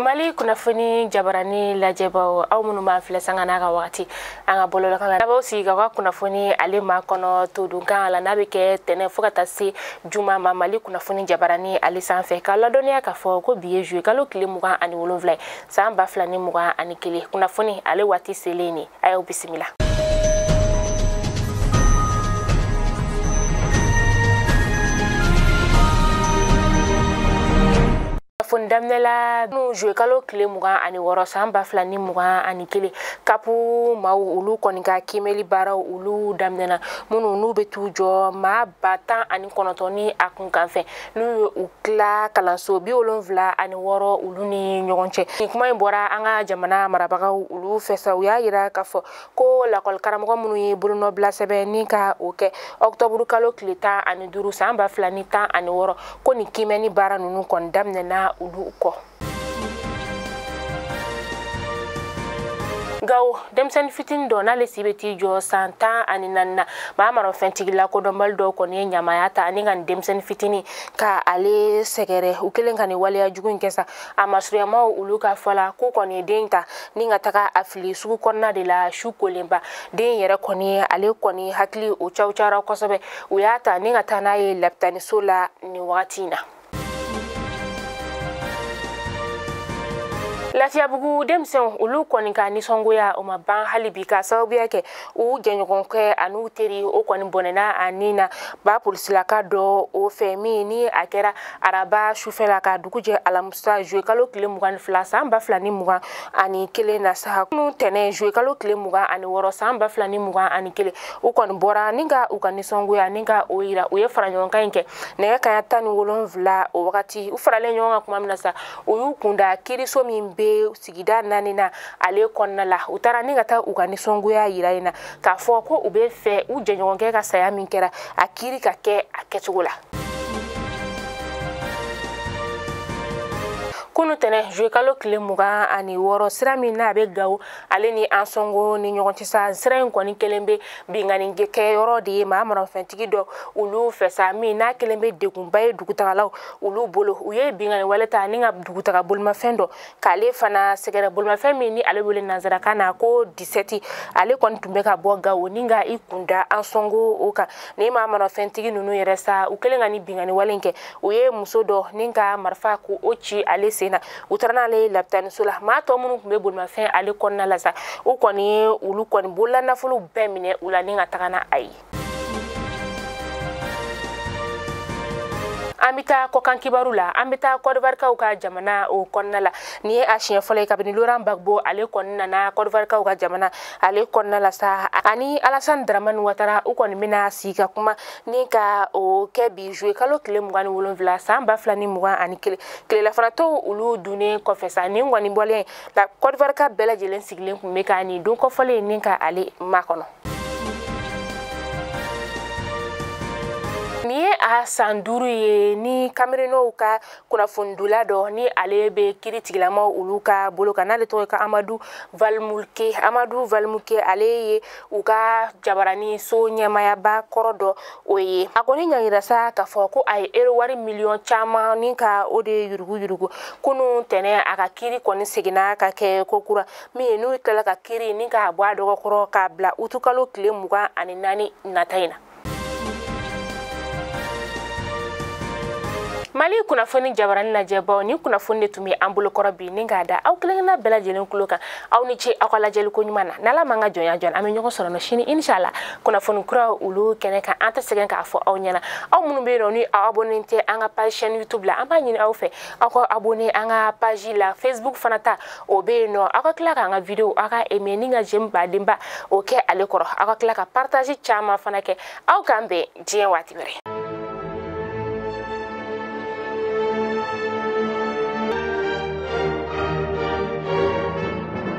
Mali kunnafoni jabarani lajɛbaw aw minnu b'an filɛ sanga n'a ka wagati an ka bɔlɔlɔkan la n'aw sigi ka kunnafoni ale ma kɔnɔ todunkan la n'a bɛ kɛ tɛnɛ fo ka taa se juma ma Mali kunnafoni jabarani ale sanfɛ k'a ladɔnniya k'a fɔ ko bi ye juillet kalo tile 27 ye san 2021 kunnafoni ale waati selen ni a y'aw bisimila. Kunnafoni daminɛ la n'u juillet kalo tile 26 san 2021 kapu maaw olu kɔni ka kiimɛli baaraw olu daminɛna minnu n'u bɛ t'u jɔ maa 19,000 ni a kunkanfɛn n'u ye u tila kalanso 76 olu ni ɲɔgɔn cɛ. Nin kuma in bɔra an ka jamana marabagaw olu fɛ sa, u y'a yira k'a fɔ ko lakɔli karamɔgɔ minnu ye bolonɔbila sɛbɛn ni ka o kɛ octobre kalo tile 15 san 2016 ko nin kiimɛni baara ninnu kɔni daminɛna olu kɔ. Gawo denmisɛnnin fitinin dɔ n'ale si bɛ t'i jɔ san 14 na maa marafɛntigi lakodɔnbali dɔw kɔni ye ɲamaya ta ani ka nin denmisɛnnin fitinin ka ale sɛgɛrɛ. U kɛlen ka nin waleya jugu in kɛ sa, a masurunyamaw olu ka fɔ la k'u kɔni ye den ta ni ka taga a fili sugu kɔnɔna de la su kolenba. Den yɛrɛ kɔni ale kɔni hakili o cawucawura kosɛbɛ, u y'a ta ni ka taa n'a ye lapitaniso la nin wagati in na. Lafiyabugu denmisɛnw olu kɔni ka nisɔngoya o ma ban hali bi ka sababuya kɛ u jɛɲɔgɔnkɛ an'u teri o kɔni bɔnɛna a nin na ba polisilaka dɔ o fɛ min ni a kɛra araba sufɛ la ka dugu jɛ alamisa juillet kalo tile 22 san 2021 na sa. Kunun tɛnɛ juillet kalo tile 26 san 2021 u kɔni bɔra ni ka u ka nisɔngoya ni ka o yira. U ye fara ɲɔgɔnkan in kɛ nɛgɛ kanɲɛ 17 o wagati. U faralen ɲɔgɔn kan kuma min na sa, u y'u kunda kiiriso min bɛ sigida 4 na ale kɔnɔna la. U taara ni ka taa u ka nisɔngoya yira yen na k'a fɔ ko u bɛ fɛ u jɛɲɔgɔnkɛ ka saya min kɛra a kiiri ka kɛ a kɛcogo la. Kunu tɛnɛ juillet kalo tile 26 sira min n'a bɛ Gawo ale ni Ansɔngo ni ɲɔgɔn cɛ sa, sira in kɔni kelen bɛ binkanni kɛyɔrɔ de ye maa marafɛntigi dɔ olu fɛ sa, min n'a kelen bɛ degunba ye dugutagalaw olu bolo. U ye binkanni wale ta ni ka dugutaga bolimafɛn dɔ k'ale fana sɛgɛrɛ, bolimafɛn min ni ale wele nanzarakan na ko 17, ale kɔni tun bɛ ka bɔ Gawo ni ka i kunda Ansɔngo o kan. Ni maa marafɛntigi ninnu yɛrɛ sa, u kɛlen ka ni binkanni wale in kɛ, u ye muso dɔ ni ka marifa ko o ci ale sen na. U taara n'ale ye lapitaniso la. Maa tɔ minnu tun bɛ bolimafɛn ale kɔnɔna la sa, u kɔni ye olu kɔni bololanafolo bɛɛ minɛ u la ni ka taga n'a ye. An bɛ taa kɔkan kibaru la, an bɛ taa Côte d'Ivoire ka jamana o kɔnɔna la. Nin ye a siɲɛ fɔlɔ ye kabini Laurent Gbagbo ale kɔni nana Côte d'Ivoire ka jamana ale kɔnɔna la sa, ani Alassane Dramane Ouattara u kɔni bɛna sigi ka kuma ni ka o kɛ bi juillet kalo tile 27 san 2021 tilelafanatɔw olu dunnen kɔfɛ sa. Nin kɔni bɔlen la Côte d'Ivoire ka bɛɛ lajɛlen sigilen tun bɛ ka nin don kɔfɔlen ni ka ale makɔnɔ. Nin ye a san 5 ye ni Camerounɛw ka kunnafonidila dɔ ni ale bɛ kiiri tigilamaw olu ka bolo kan, n'ale tɔgɔ ye ko Amadu Valmulke. Amadu Valmulke ale ye u ka jabarani so ɲɛmayaba kɔrɔ dɔ o ye. A kɔni ɲangira sa k'a fɔ ko a ye euro wari miliyɔn caman ni ka o de yuruguyurugu. Kunun tɛnɛ a ka kiiri kɔni seginna ka kɛ ko kura min n'u tilala ka kiiri ni k'a bɔ a dɔgɔkɔrɔ k'a bila utukalo tile 24 nata in na. Mali kunnafoni jabarani lajɛbaw, ni kunnafoni de tun bɛ an bolokɔrɔ bi ni k'a da aw kelenkelenna bɛɛ lajɛlen kulo kan. Aw ni ce aw ka lajɛli ko ɲuman na. N'Ala m'an ka jɔnya jɔn, an bɛ ɲɔgɔn sɔrɔ nɔ sini inshallah kunnafoni kuraw olu kɛnɛ kan. An tɛ sɛgɛn k'a fɔ aw ɲɛna, aw minnu bɛ yen nɔ ni aw abonné tɛ an ka page chaîne YouTube la, an b'a ɲini aw fɛ aw ka abonné an ka page la. Facebook fana ta o bɛ yen nɔ, aw ka tila k'an ka vidéo aw ka aimer ni ka j'aime badenba o kɛ ale kɔrɔ, aw ka tila ka partage caman fana kɛ. Aw k'an bɛn diɲɛ waati wɛrɛ.